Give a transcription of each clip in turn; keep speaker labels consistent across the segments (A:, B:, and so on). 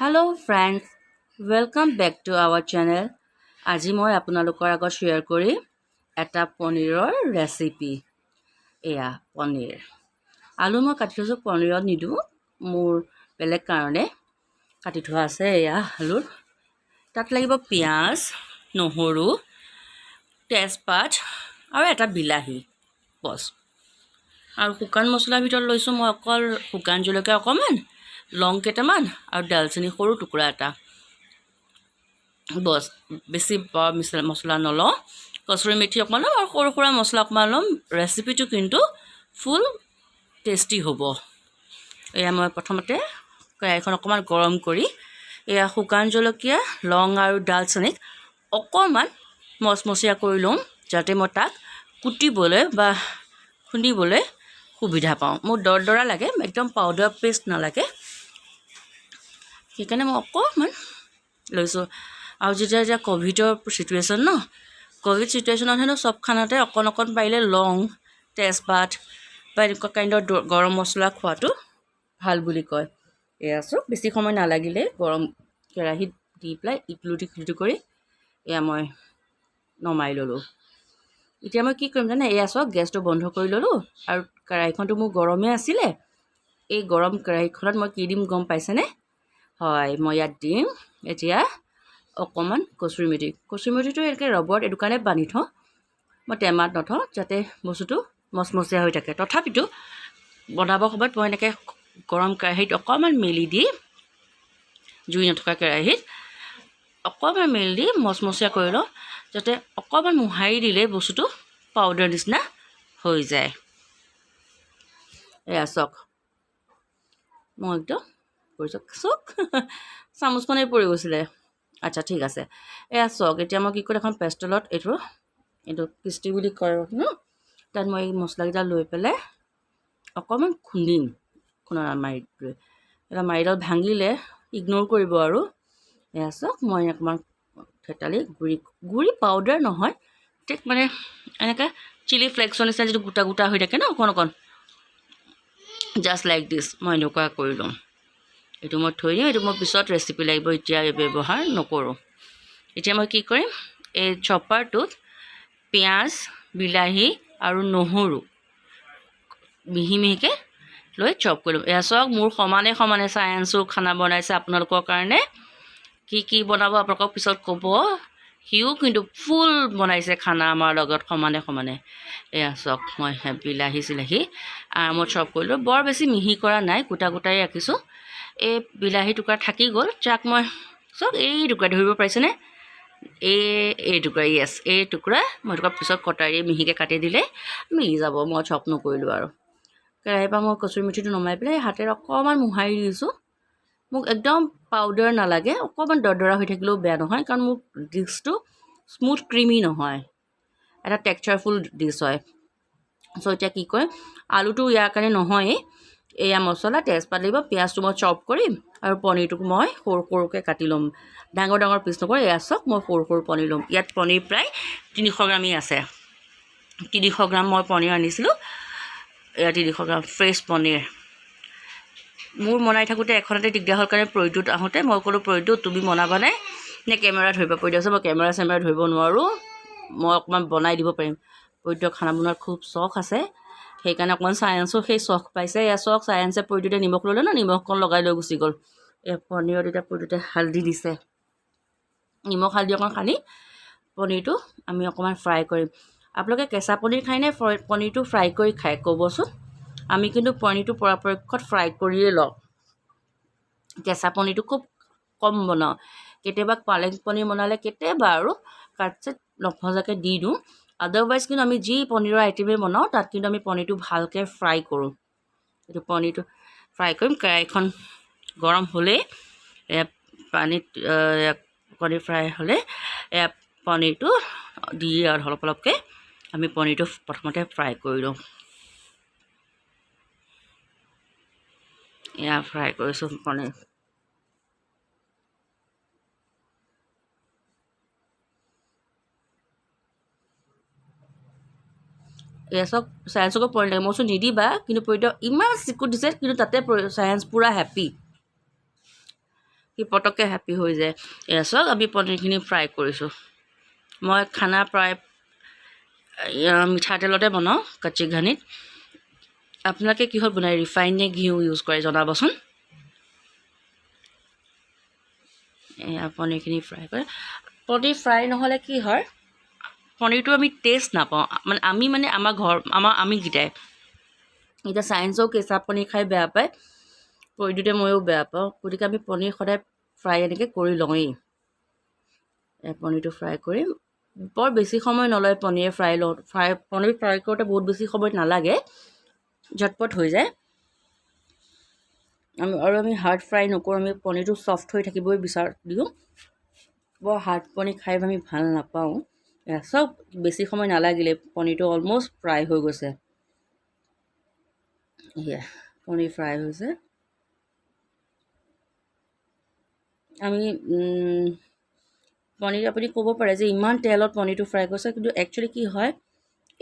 A: Hello friends, welcome back to our channel. আজি মই আপোনালোকৰ আগত শ্বেয়াৰ কৰিম এটা পনীৰৰ ৰেচিপি। এয়া পনীৰ, আলু মই কাটি থৈছোঁ, পনীৰত নিদিওঁ, মোৰ বেলেগ কাৰণে কাটি থোৱা আছে। এয়া আলুৰ তাত লাগিব পিঁয়াজ, নহৰু, তেজপাত আৰু এটা বিলাহী, বছ। আৰু শুকান মছলাৰ ভিতৰত লৈছোঁ মই অকল শুকান জলকীয়া অকণমান, লং কেইটামান আৰু দালচেনি সৰু টুকুৰা এটা, বছ। বেছি বৰ মছলা নলওঁ। কচুৰি মেথি অকণমান ল'ম আৰু সৰু সুৰা মছলা অকণমান ল'ম। ৰেচিপিটো কিন্তু ফুল টেষ্টি হ'ব। এয়া মই প্ৰথমতে কেৰাহীখন অকণমান গৰম কৰি এয়া শুকান জলকীয়া, লং আৰু দালচেনিক অকণমান মচমচীয়া কৰি ল'ম, যাতে মই তাক কুটিবলৈ বা খুন্দিবলৈ সুবিধা পাওঁ। মোক দৰদৰা লাগে, একদম পাউডাৰ পেষ্ট নালাগে, সেইকাৰণে মই অকণমান লৈছোঁ। আৰু যেতিয়া এতিয়া ক'ভিডৰ চিটুৱেশ্যন ন, ক'ভিড চিটুৱেশ্যনত হেনো চব খানাতে অকণ অকণ পাৰিলে লং, তেজপাত বা এনেকুৱা কাইণ্ডৰ গৰম মছলা খোৱাটো ভাল বুলি কয়। এয়া চাওক, বেছি সময় নালাগিলে, গৰম কেৰাহীত দি পেলাই ইটলুটি সিলুটি কৰি এয়া মই নমাই ল'লোঁ। এতিয়া মই কি কৰিম জানে? এয়া চাওক, গেছটো বন্ধ কৰি ল'লোঁ আৰু কেৰাহীখনটো মোৰ গৰমেই আছিলে। এই গৰম কেৰাহীখনত মই কি দিম গম পাইছেনে? হয়, মই ইয়াত দিম এতিয়া অকণমান কচুৰি মেথি। কচুৰি মেথিটো এনেকৈ ৰবৰত এইটো কাৰণে বান্ধি থওঁ মই, টেমাত নথওঁ, যাতে বস্তুটো মচমচীয়া হৈ থাকে। তথাপিতো বনাবৰ সময়ত মই এনেকৈ গৰম কেৰাহীত অকণমান মেলি দি, জুই নথকা কেৰাহীত অকণমান মেলি দি মচমচীয়া কৰি লওঁ, যাতে অকণমান মোহাৰি দিলেই বস্তুটো পাউডাৰ নিচিনা হৈ যায়। এয়া চাওক, মই একদম কৰিছোঁ। চাওক, চামুচখনেই পৰি গৈছিলে। আচ্ছা, ঠিক আছে। এয়া চাওক, এতিয়া মই কি কৰিম? এখন পেষ্টলত, এইটো কিস্তি বুলি কয় ন, তাত মই এই মছলাকেইটা লৈ পেলাই অকণমান খুন্দিম। খুন্দা মাৰিটোৱে এটা মাৰিডাল ভাঙিলে ইগন'ৰ কৰিব। আৰু এয়া চাওক, মই অকণমান থেতালি গুড়ি গুড়ি, পাউডাৰ নহয়, ঠিক মানে এনেকৈ চিলি ফ্লেক্সৰ নিচিনা যিটো গোটা গোটা হৈ থাকে ন অকণ অকণ, জাষ্ট লাইক দিছ, মই এনেকুৱা কৰি লওঁ। এইটো মই থৈ দিওঁ, এইটো মই পিছত ৰেচিপি লাগিব, এতিয়া ব্যৱহাৰ নকৰোঁ। এতিয়া মই কি কৰিম? এই চপাৰটোত পিঁয়াজ, বিলাহী আৰু নহৰু মিহি মিহিকৈ লৈ চপ কৰি ল'ম। এয়া চাওক, মোৰ সমানে সমানে চায়েন্সো খানা বনাইছে আপোনালোকৰ কাৰণে। কি কি বনাব আপোনালোকক পিছত ক'ব। সিও কিন্তু ফুল বনাইছে খানা আমাৰ লগত সমানে সমানে। এয়া চাওক, মই বিলাহী চিলাহী আৰামত চপ কৰিলোঁ। বৰ বেছি মিহি কৰা নাই, গোটা গোটাই ৰাখিছোঁ। এই বিলাহী টুকুৰা থাকি গ'ল, যাক মই চাওক, এই টুকুৰা ধৰিব পাৰিছেনে? এই টুকুৰা, য়েছ, এই টুকুৰা মই টুকুৰা পিছত কটাৰী মিহিকৈ কাটি দিলে মিলি যাব। মই চপ নকৰিলোঁ। আৰু কেৰাহীৰ পৰা মই কচুৰি মেথিটো নমাই পেলাই হাতেৰে অকণমান মোহাৰি দিছোঁ। মোক একদম পাউডাৰ নালাগে, অকণমান দৰদৰা হৈ থাকিলেও বেয়া নহয়, কাৰণ মোৰ ডিছটো স্মুথ ক্ৰিমি নহয়, এটা টেক্সাৰফুল ডিছ হয়। চ' এতিয়া কি কৰিম? আলুটো ইয়াৰ কাৰণে নহয়েই। এয়া মছলা, তেজপাত লাগিব, পিঁয়াজটো মই চপ কৰিম আৰু পনীৰটোক মই সৰু সৰুকৈ কাটি ল'ম, ডাঙৰ ডাঙৰ পিচ নকৰোঁ। এয়া চাওক, মই সৰু সৰু পনীৰ ল'ম। ইয়াত পনীৰ প্ৰায় 300 গ্ৰামেই আছে। 300 গ্ৰাম মই পনীৰ আনিছিলোঁ। এয়া 300 গ্ৰাম ফ্ৰেছ পনীৰ। মোৰ বনাই থাকোঁতে এখনতে দিগদাৰ হ'ল কাৰণে প্ৰদ্যুৎ আহোঁতে মই ক'লোঁ, "প্ৰদ্যুৎ, তুমি বনাবানে নে কেমেৰা ধৰিব?" প্ৰদ্যুৎ আছে, "মই কেমেৰা চেমেৰা ধৰিব নোৱাৰোঁ, মই অকণমান বনাই দিব পাৰিম।" প্ৰদ্যুৎ খানা বনোৱাৰ খুব চখ আছে, সেইকাৰণে অকণমান চায়েন্সো সেই চখ পাইছে। এয়া চাওক, চায়েন্সে প্ৰদ্যুতে নিমখ ল'লে ন, নিমখকণ লগাই লৈ গুচি গ'ল। এই পনীৰত এতিয়া প্ৰদ্যুতে হালধি দিছে। নিমখ হালধি অকণ সানি পনীৰটো আমি অকণমান ফ্ৰাই কৰিম। আপোনালোকে কেঁচা পনীৰ খায়নে পনীৰটো ফ্ৰাই কৰি খায়, ক'বচোন। আমি কিন্তু পনীৰটো পৰাপক্ষত ফ্ৰাই কৰিয়ে লওঁ। কেঁচা পনীৰটো খুব কম বনাওঁ। কেতিয়াবা পালেং পনীৰ বনালে কেতিয়াবা আৰু কাটচিত নভজাকৈ দি দিওঁ। আদাৰৱাইজ কিন্তু আমি যি পনীৰৰ আইটেমেই বনাওঁ, তাত কিন্তু আমি পনীৰটো ভালকৈ ফ্ৰাই কৰোঁ। এইটো পনীৰটো ফ্ৰাই কৰিম। কেৰাহীখন গৰম হ'লেই এয়া পানীত পনীৰ ফ্ৰাই হ'লে এয়া পনীৰটো দি আৰু অলপ অলপকৈ আমি পনীৰটো প্ৰথমতে ফ্ৰাই কৰি লওঁ। এয়া ফ্ৰাই কৰিছোঁ পনীৰ। এয়া চাওক, চায়েন্সকো পনীৰ লাগে। মই কৈছোঁ নিদিবা, কিন্তু পৰীত ইমান চিকুট দিছে, কিন্তু তাতে চায়েন্স পূৰা হেপ্পী। সি সি পটককৈ হেপ্পী হৈ যায়। এয়া চাওক, আমি পনীৰখিনি ফ্ৰাই কৰিছোঁ। মই খানা প্ৰায় মিঠাতেলতে বনাওঁ, কাচ্চি ঘানিত। আপোনালোকে কিহত বনায়, ৰিফাইন নে ঘিউ ইউজ কৰে জনাবচোন। এয়া পনীৰখিনি ফ্ৰাই কৰে। পনীৰ ফ্ৰাই নহ'লে কি হয়, পনীৰটো আমি টেষ্ট নাপাওঁ। মানে আমি মানে আমাৰ ঘৰ আমাৰ আমিকেইটাই এতিয়া চায়েন্সেও কেঁচা পনীৰ খাই বেয়া পায়, পৰিদুতে ময়ো বেয়া পাওঁ। গতিকে আমি পনীৰ সদায় ফ্ৰাই এনেকৈ কৰি লওঁৱেই। পনীৰটো ফ্ৰাই কৰিম, বৰ বেছি সময় নলয়। পনীৰ ফ্ৰাই লওঁ, ফ্ৰাই পনীৰ ফ্ৰাই কৰোঁতে বহুত বেছি সময় নালাগে, ঝটপট হৈ যায়। আমি হাৰ্ড ফ্ৰাই নকৰোঁ, আমি পনীৰটো ছফ্ট হৈ থাকিবই দিওঁ। বৰ হাৰ্ড পনীৰ খাই আমি ভাল নাপাওঁ। চব বেছি সময় নালাগিলে, পনীৰটো অলমষ্ট ফ্ৰাই হৈ গৈছে। এয়া পনীৰ ফ্ৰাই হৈছে। আমি পনীৰ আপুনি ক'ব পাৰে যে ইমান তেলত পনীৰটো ফ্ৰাই কৰিছে, কিন্তু একচুৱেলি কি হয়,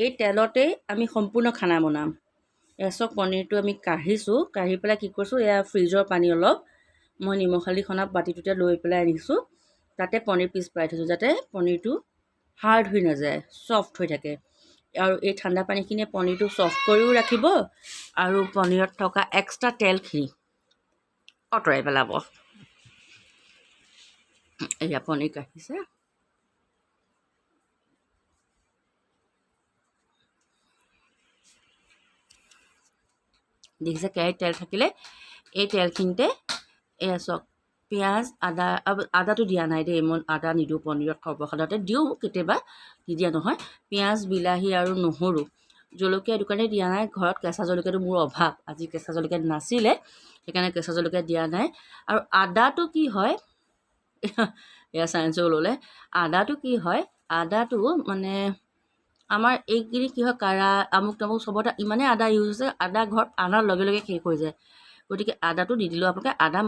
A: এই তেলতেই আমি সম্পূৰ্ণ খানা বনাম। এয়া চব পনীৰটো আমি কাঢ়িছোঁ, কাঢ়ি পেলাই কি কৰিছোঁ, এয়া ফ্ৰিজৰ পানী অলপ মই নিমখ হালধি সনা বাতিটোতে লৈ পেলাই আনিছোঁ, তাতে পনীৰ পিচ পেলাই থৈছোঁ যাতে পনীৰটো হাৰ্ড হৈ নাযায়, ছফ্ট হৈ থাকে। আৰু এই ঠাণ্ডা পানীখিনিয়ে পনীৰটো ছফ্ট কৰিও ৰাখিব আৰু পনীৰত থকা এক্সট্ৰা তেলখিনি আঁতৰাই পেলাব। এয়া পনীৰ কাঢ়িছে। দেখিছে কেৰাহীত তেল থাকিলে এই তেলখিনিতে এয়া চাওক পিঁয়াজ, আদা, আদাটো দিয়া নাই দেই, মই আদা নিদিওঁ পনীৰত, সৰ্বসাধাৰণতে দিওঁ কেতিয়াবা, নিদিয়া নহয়। পিঁয়াজ, বিলাহী আৰু নহৰু, জলকীয়া এইটো কাৰণে দিয়া নাই, ঘৰত কেঁচা জলকীয়াটো মোৰ অভাৱ, আজি কেঁচা জলকীয়া নাছিলে সেইকাৰণে কেঁচা জলকীয়া দিয়া নাই। আৰু আদাটো কি হয়, এয়া চায়েন্সেও ল'লে, আদাটো কি হয়, আদাটো মানে আমাৰ এইখিনি কি হয়, কাৰা আমুক তামুক চবতে ইমানেই আদা ইউজ হৈছে, আদা ঘৰত অনাৰ লগে লগে শেষ হৈ যায়। গতিকে আদাটো দি দিলেও আপোনালোকে আদা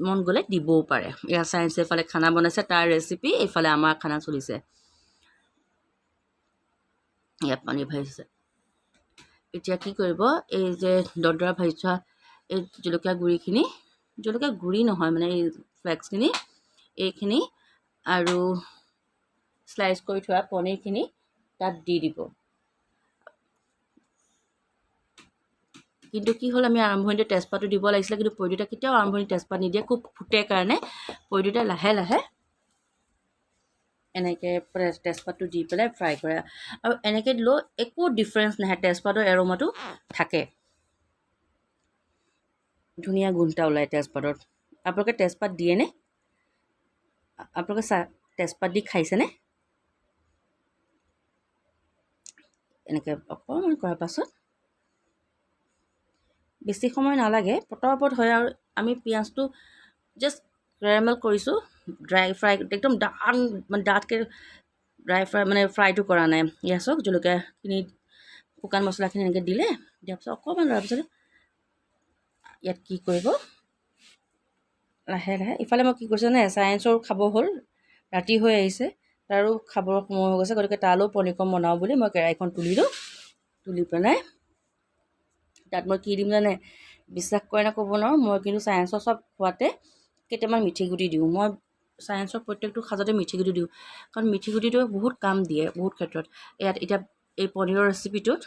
A: মন গ'লে দিবও পাৰে। এয়া চায়েন্সে এইফালে খানা বনাইছে, তাৰ ৰেচিপি, এইফালে আমাৰ খানা চলিছে। ইয়াত পানী ভাজিছে। এতিয়া কি কৰিব, এই যে দৰদৰা ভাজি থোৱা এই জলকীয়া গুড়িখিনি, জলকীয়া গুড়ি নহয় মানে এই ফ্লেক্সখিনি, এইখিনি আৰু শ্লাইচ কৰি থোৱা পনীৰখিনি তাত দি দিব। কিন্তু কি হ'ল, আমি আৰম্ভণিতে তেজপাতটো দিব লাগিছিলে, কিন্তু পৰিদুতে কেতিয়াও আৰম্ভণিতে তেজপাত নিদিয়ে, খুব ফুটে কাৰণে পৰিদুতে লাহে লাহে এনেকৈ তেজপাতটো দি পেলাই ফ্ৰাই কৰে। আৰু এনেকৈ দিলেও একো ডিফাৰেঞ্চ নাহে, তেজপাতৰ এৰ'মাটো থাকে, ধুনীয়া গোন্ধ এটা ওলায় তেজপাতত। আপোনালোকে তেজপাত দিয়েনে? আপোনালোকে তেজপাত দি খাইছেনে? এনেকৈ অকণমান কৰাৰ পাছত বেছি সময় নালাগে, পটাপট হয়। আৰু আমি পিঁয়াজটো জাষ্ট কেৰামেল কৰিছোঁ, ড্ৰাই ফ্ৰাই, একদম ডাঠ মানে ডাঠকৈ ড্ৰাই ফ্ৰাই মানে ফ্ৰাইটো কৰা নাই। ইয়াৰ চাওক জলকীয়াখিনি, শুকান মছলাখিনি এনেকৈ দিলে, দিয়াৰ পিছত অকণমান লোৱাৰ পিছত ইয়াত কি কৰিব, লাহে লাহে ইফালে মই কি কৰিছোঁ জানে, চায়েন্সৰো খাব হ'ল, ৰাতি হৈ আহিছে, তাৰো খাবৰ সময় হৈ গৈছে, গতিকে তালৈও পনীৰকণ বনাওঁ বুলি মই কেৰাহীখন তুলিলোঁ। তুলি পেলাই তাত মই কি দিম জানে, বিশ্বাস কৰে নে ক'ব নোৱাৰোঁ, মই কিন্তু চায়েন্সৰ চব খোৱাতে কেইটামান মিঠি গুটি দিওঁ। মই চায়েন্সৰ প্ৰত্যেকটো সাজতে মিঠি গুটি দিওঁ, কাৰণ মিঠি গুটিটোৱে বহুত কাম দিয়ে বহুত ক্ষেত্ৰত। ইয়াত এতিয়া এই পনীৰৰ ৰেচিপিটোত,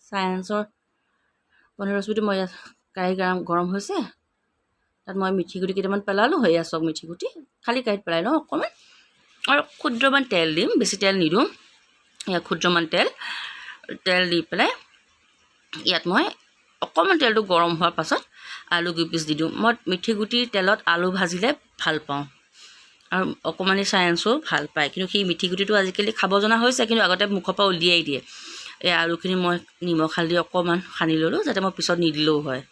A: চায়েন্সৰ পনীৰৰ ৰেচিপিটো মই ইয়াত কেৰাহী গৰম হৈছে, তাত মই মিঠি গুটি কেইটামান পেলালোঁ। সেয়া চব মিঠি গুটি খালী কেৰাহীত পেলাই লওঁ অকণমান, আৰু ক্ষুদ্ৰমান তেল দিম, বেছি তেল নিদিওঁ। ইয়াত ক্ষুদ্ৰমান তেল দি পেলাই ইয়াত মই অকণমান তেলটো গৰম হোৱাৰ পাছত আলু কেইপিচ দি দিওঁ। মই মিঠি গুটিৰ তেলত আলু ভাজিলে ভাল পাওঁ, আৰু অকণমানি চায়েন্সো ভাল পায়, কিন্তু সেই মিঠি গুটিটো আজিকালি খাব জনা হৈছে, কিন্তু আগতে মুখৰ পৰা উলিয়াই দিয়ে। এই আলুখিনি মই নিমখ হালধি অকণমান সানি ল'লোঁ, যাতে মই পিছত নিদিলেও হয়।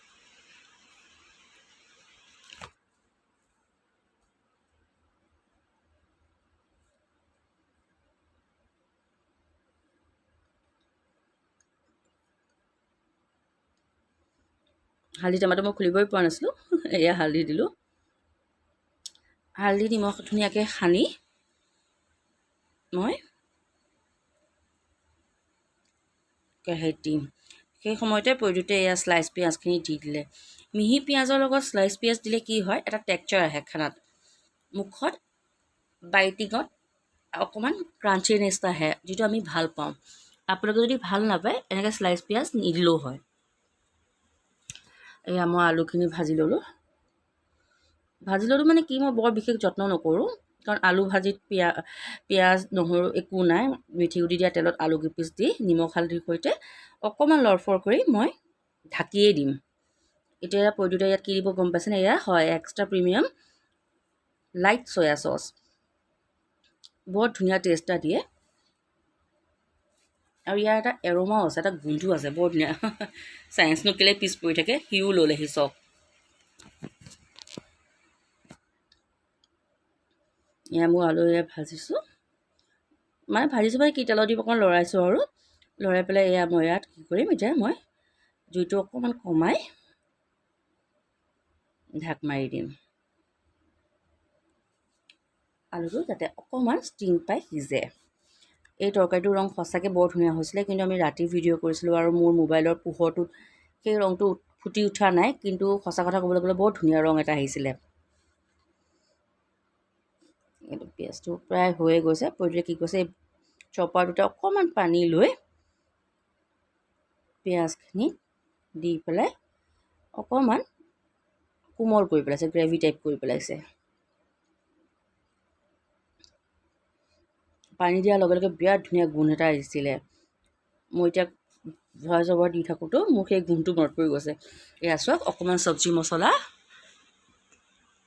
A: হালধি টেমাটো মই খুলিবই পৰা নাছিলোঁ, এয়া হালধি দিলোঁ। হালধি নিমখ ধুনীয়াকৈ সানি মই কেৰাহীত দিম। সেই সময়তে পৰিদুতে এয়া শ্লাইচ পিঁয়াজখিনি দি দিলে। মিহি পিঁয়াজৰ লগত শ্লাইচ পিঁয়াজ দিলে কি হয়, এটা টেক্সচাৰ আহে খানাত, মুখত বাইটিঙত অকণমান ক্ৰাঞ্চিনেছ আহে, যিটো আমি ভাল পাওঁ। আপোনালোকে যদি ভাল নাপায় এনেকৈ শ্লাইচ পিঁয়াজ নিদিলেও হয়। এয়া মই আলুখিনি ভাজি ল'লোঁ। ভাজি ল'লোঁ মানে কি, মই বৰ বিশেষ যত্ন নকৰোঁ, কাৰণ আলু ভাজিত পিঁয়াজ নহৰু একো নাই। মিঠি গুটি দিয়া তেলত আলু কেইপিচ দি নিমখ হালধিৰ সৈতে অকণমান লৰফৰ কৰি মই ঢাকিয়েই দিম। এতিয়া পদ্যুতে ইয়াত কি দিব গম পাইছেনে? এয়া হয় extra premium light soya sauce, বৰ ধুনীয়া টেষ্ট এটা দিয়ে। আৰু ইয়াৰ এটা এৰ'মাও আছে, এটা গোন্ধো আছে, বৰ ধুনীয়া। চায়েন্সনো কেলৈ পিছ পৰি থাকে, সিও ল'লেহি চাওক। এয়া মোৰ আলু এয়া ভাজিছোঁ, মানে ভাজিছোঁ মানে কি, তেলত দি অকণমান লৰাইছোঁ আৰু লৰাই পেলাই এয়া মই ইয়াত কি কৰিম, এতিয়া মই জুইটো অকণমান কমাই ঢাক মাৰি দিম। আলুটো যাতে অকণমান ষ্টিম পাই সিজে। এই তৰকাৰীটোৰ ৰং সঁচাকৈ বৰ ধুনীয়া হৈছিলে, কিন্তু আমি ৰাতি ভিডিঅ' কৰিছিলোঁ আৰু মোৰ মোবাইলৰ পোহৰটোত সেই ৰংটো ফুটি উঠা নাই, কিন্তু সঁচা কথা ক'বলৈ গ'লে বৰ ধুনীয়া ৰং এটা আহিছিলে। এইটো পিঁয়াজটো প্ৰায় হৈয়ে গৈছে। পদ্যুতে কি কৈছে, এই চপাৰটোতে অকণমান পানী লৈ পিঁয়াজখিনি দি পেলাই অকণমান কোমল কৰি পেলাইছে, গ্ৰেভি টাইপ কৰি পেলাইছে। পানী দিয়াৰ লগে লগে বিৰাট ধুনীয়া গোন্ধ এটা আহিছিলে। মই এতিয়া ভইচ অভাৰ দি থাকোঁতেও মোৰ সেই গোন্ধটো মনত পৰি গৈছে। এয়া চাওক, অকণমান চব্জি মছলা।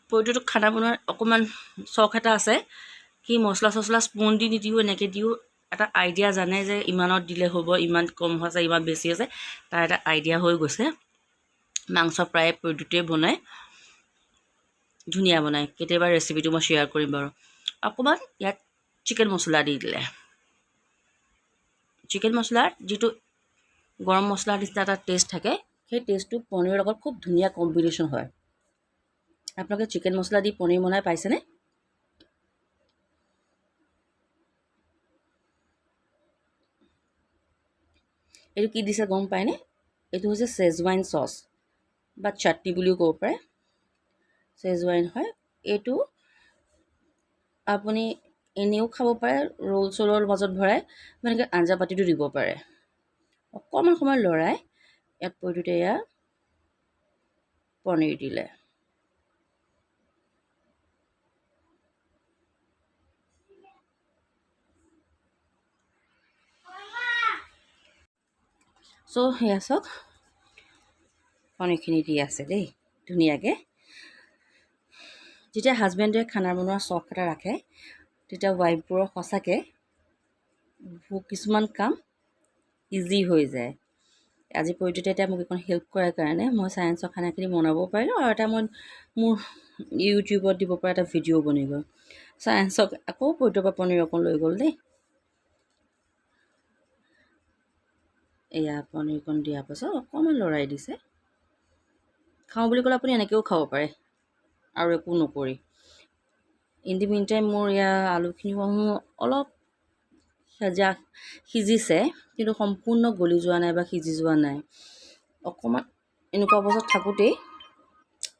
A: পদ্যুটোক খানা বনোৱাৰ অকণমান চখ এটা আছে, সি মছলা চছলা স্পুন দি নিদিওঁ, এনেকৈ দিওঁ। এটা আইডিয়া জানে যে ইমানত দিলে হ'ব, ইমান কম হৈছে, ইমান বেছি আছে, তাৰ এটা আইডিয়া হৈ গৈছে। মাংস প্ৰায়ে পদ্যুটোৱে বনায়, ধুনীয়া বনায়। কেতিয়াবা ৰেচিপিটো মই শ্বেয়াৰ কৰিম বাৰু। অকণমান ইয়াত চিকেন মছলা দি দিলে। চিকেন মছলাৰ যিটো গৰম মছলাৰ নিচিনা এটা টেষ্ট থাকে, সেই টেষ্টটো পনীৰৰ লগত খুব ধুনীয়া কম্বিনেশ্যন হয়। আপোনালোকে চিকেন মছলা দি পনীৰ বনাই পাইছেনে? এইটো কি দিছে গম পায়নে? এইটো হৈছে চেজৱাইন চচ বা চাটনি বুলিও ক'ব পাৰে। চেজৱাইন হয় এইটো, আপুনি এনেও খাব পাৰে, ৰোল চোলৰ মাজত ভৰাই এনেকৈ আঞ্জা পাতিটো দিব পাৰে। অকণমান সময় লৰাই ইয়াত পদ্যুতে এয়া পনীৰ দিলে। চ' সেয়া চাওক, পনীৰখিনি দি আছে দেই ধুনীয়াকৈ। যেতিয়া হাজবেণ্ডে খানা বনোৱাৰ চখ এটা ৰাখে, তেতিয়া ৱাইফবোৰৰ সঁচাকৈ কিছুমান কাম ইজি হৈ যায়। আজি পদ্যুতে এতিয়া মোক এইখন হেল্প কৰাৰ কাৰণে মই চায়েন্সৰ খানাখিনি বনাব পাৰিলোঁ আৰু এটা মই মোৰ ইউটিউবত দিব পৰা এটা ভিডিঅ' বনি গ'ল। চায়েন্সক আকৌ পদ্যুৰ পৰা পনীৰ অকণ লৈ গ'ল দেই। এয়া পনীৰকণ দিয়াৰ পাছত অকণমান লৰাই দিছে। খাওঁ বুলি ক'লে আপুনি এনেকৈও খাব পাৰে আৰু একো নকৰি। ইন the mean time মোৰ এয়া আলুখিনিও অলপ সিজিছে, কিন্তু সম্পূৰ্ণ গলি যোৱা নাই বা সিজি যোৱা নাই। অকণমান এনেকুৱা অৱস্থাত থাকোঁতেই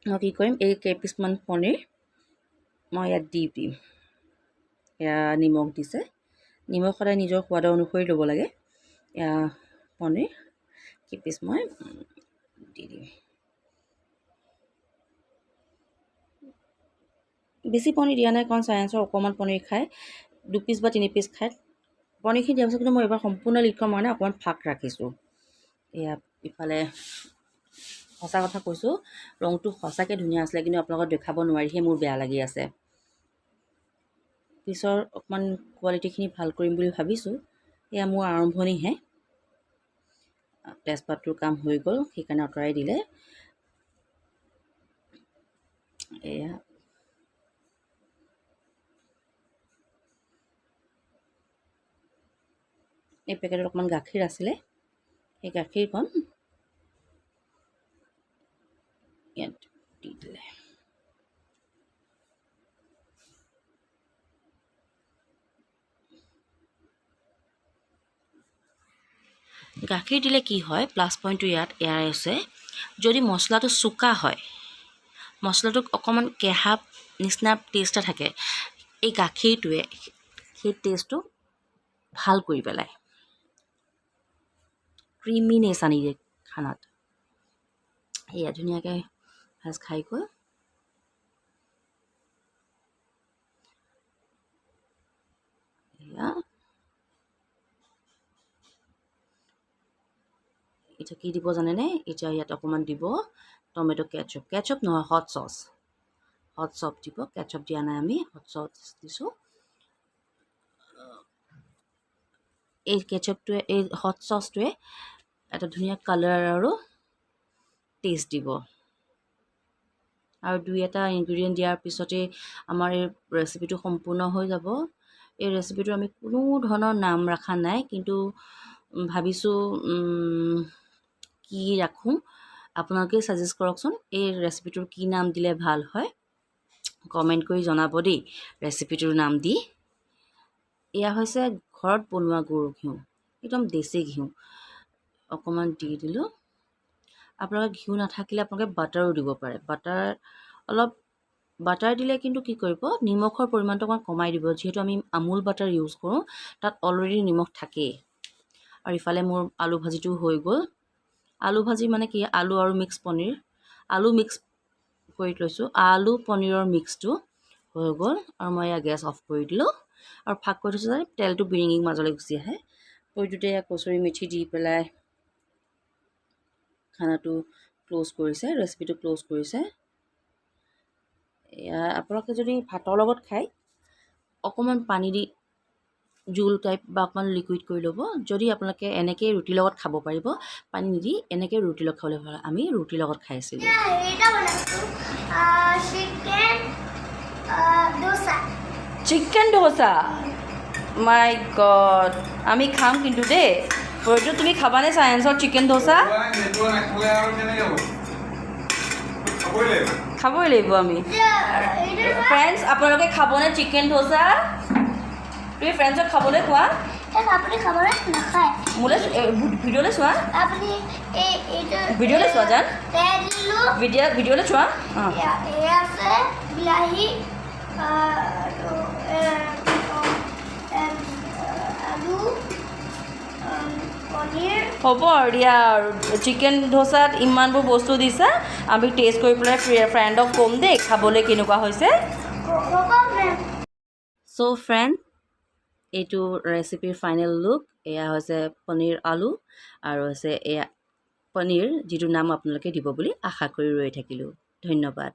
A: মই কি কৰিম, এই কেইপিচমান পনীৰ মই ইয়াত দি দিম। এয়া নিমখ দিছে, নিমখ সদায় নিজৰ সোৱাদৰ অনুসৰি ল'ব লাগে। এয়া পনীৰ কেইপিচ মই দি দিম। বেছি পনীৰ দিয়া নাই, কাৰণ চায়েন্সৰ অকণমান পনীৰ খায়, 2 পিচ বা 3 পিচ খায়। পনীৰখিনি দিয়াৰ পিছত কিন্তু মই এইবাৰ সম্পূৰ্ণ লিখৰ মানে অকণমান ফাঁক ৰাখিছোঁ। এয়া ইফালে সঁচা কথা কৈছোঁ, ৰংটো সঁচাকৈ ধুনীয়া আছিলে, কিন্তু আপোনালোকক দেখাব নোৱাৰিহে মোৰ বেয়া লাগি আছে। পিছৰ অকণমান কোৱালিটিখিনি ভাল কৰিম বুলি ভাবিছোঁ। এয়া মোৰ আৰম্ভণিহে। তেজপাতটোৰ কাম হৈ গ'ল, সেইকাৰণে আঁতৰাই দিলে। এয়া এই পেকেটত অকণমান গাখীৰ আছিলে, সেই গাখীৰকণ ইয়াত দি দিলে। গাখীৰ দিলে কি হয়, প্লাছ পইণ্টটো ইয়াত এয়াই আছে, যদি মছলাটো চোকা হয়, মছলাটোক অকণমান কেঁহা নিচিনা টেষ্ট এটা থাকে, এই গাখীৰটোৱে সেই টেষ্টটো ভাল কৰি পেলায়, ক্ৰিমিনেছ আনি দিয়ে খানাত। এয়া ধুনীয়াকৈ ভাজ খাই গৈ এয়া এতিয়া কি দিব জানেনে? এতিয়া ইয়াত অকণমান দিব টমেট' কেটচপ, কেটচপ নহয়, হট চচ, হট চচ দিব। কেটচপ দিয়া নাই, আমি হট চচ দিছোঁ। এই কেটচপটোৱে, এই হট চচটোৱে এটা ধুনীয়া কালাৰ আৰু টেষ্ট দিব। আৰু দুই এটা ইনগ্ৰিডিয়েণ্ট দিয়াৰ পিছতেই আমাৰ এই ৰেচিপিটো সম্পূৰ্ণ হৈ যাব। এই ৰেচিপিটো আমি কোনো ধৰণৰ নাম ৰখা নাই, কিন্তু ভাবিছোঁ কি ৰাখোঁ, আপোনালোকে ছাজেষ্ট কৰকচোন এই ৰেচিপিটোৰ কি নাম দিলে ভাল হয়। কমেণ্ট কৰি জনাব দেই ৰেচিপিটোৰ নাম দি। এয়া হৈছে ঘৰত বনোৱা গৰু ঘিউ, একদম দেশী ঘিউ অকণমান দি দিলোঁ। আপোনালোকে ঘিউ নাথাকিলে আপোনালোকে বাটাৰো দিব পাৰে। বাটাৰ অলপ, বাটাৰ দিলে কিন্তু কি কৰিব, নিমখৰ পৰিমাণটো অকণমান কমাই দিব। যিহেতু আমি আমুল বাটাৰ ইউজ কৰোঁ, তাত অলৰেডি নিমখ থাকেই। আৰু ইফালে মোৰ আলু ভাজিটো হৈ গ'ল। আলু ভাজি মানে কি, আলু আৰু মিক্স পনীৰ, আলু মিক্স কৰি লৈছোঁ। আলু পনীৰৰ মিক্সটো হৈ গ'ল আৰু মই এয়া গেছ অফ কৰি দিলোঁ আৰু ফাঁক কৰি থৈছোঁ যাতে তেলটো বিৰিঙি মাজলৈ গুচি আহে। পৰিটোতে এয়া কচুৰি মেথি দি পেলাই খানাটো ক্ল'জ কৰিছে, ৰেচিপিটো ক্ল'জ কৰিছে। এয়া আপোনালোকে যদি ভাতৰ লগত খায়, অকণমান পানী দি জোল টাইপ বা অকণমান লিকুইড কৰি ল'ব। যদি আপোনালোকে এনেকেই ৰুটিৰ লগত খাব পাৰিব, পানী নিদি এনেকৈ ৰুটিৰ লগত খাবলৈ ভাল। আমি ৰুটিৰ লগত খাইছিলোঁ।
B: হেৰিটা বনাইছোঁ, চিকেন দোচা।
A: চিকেন ধোচা, মাই গড, আমি খাম কিন্তু দেই। পৰিটো, তুমি খাবানে চায়েন্সৰ চিকেন ধোচা?
C: সেইটো নাখালে আৰু কেনেকৈ হ'ব? খাবই লাগিব।
A: খাবই লাগিব আমি। ফ্ৰেণ্ডছ, আপোনালোকে খাবনে চিকেন ধোচা? তুমি ফ্ৰেণ্ডছক খাবলৈ কোৱা।
B: আপুনি খাবলৈ নাখায়।
A: মোলৈ ভিডিঅ'লৈ চোৱা।
B: আপুনি এই এইটো
A: ভিডিঅ'লৈ চোৱা জান।
B: তেল দিলোঁ।
A: ভিডিঅ'লৈ চোৱা, অঁ।
B: এয়া আছে বিলাহী আৰু আলু, পনীৰ।
A: হ'ব আৰু দিয়া। আৰু চিকেন ধোচাত ইমানবোৰ বস্তু দিছা, আমি টেষ্ট কৰি পেলাই ফ্ৰেণ্ডক ক'ম দেই খাবলৈ কেনেকুৱা হৈছে।
B: হ'ব মেম।
A: চ' ফ্ৰেণ্ড, এইটো ৰেচিপিৰ ফাইনেল লুক। এয়া হৈছে পনীৰ আলু আৰু হৈছে এয়া পনীৰ, যিটো নাম আপোনালোকে দিব বুলি আশা কৰি ৰৈ থাকিলোঁ। ধন্যবাদ।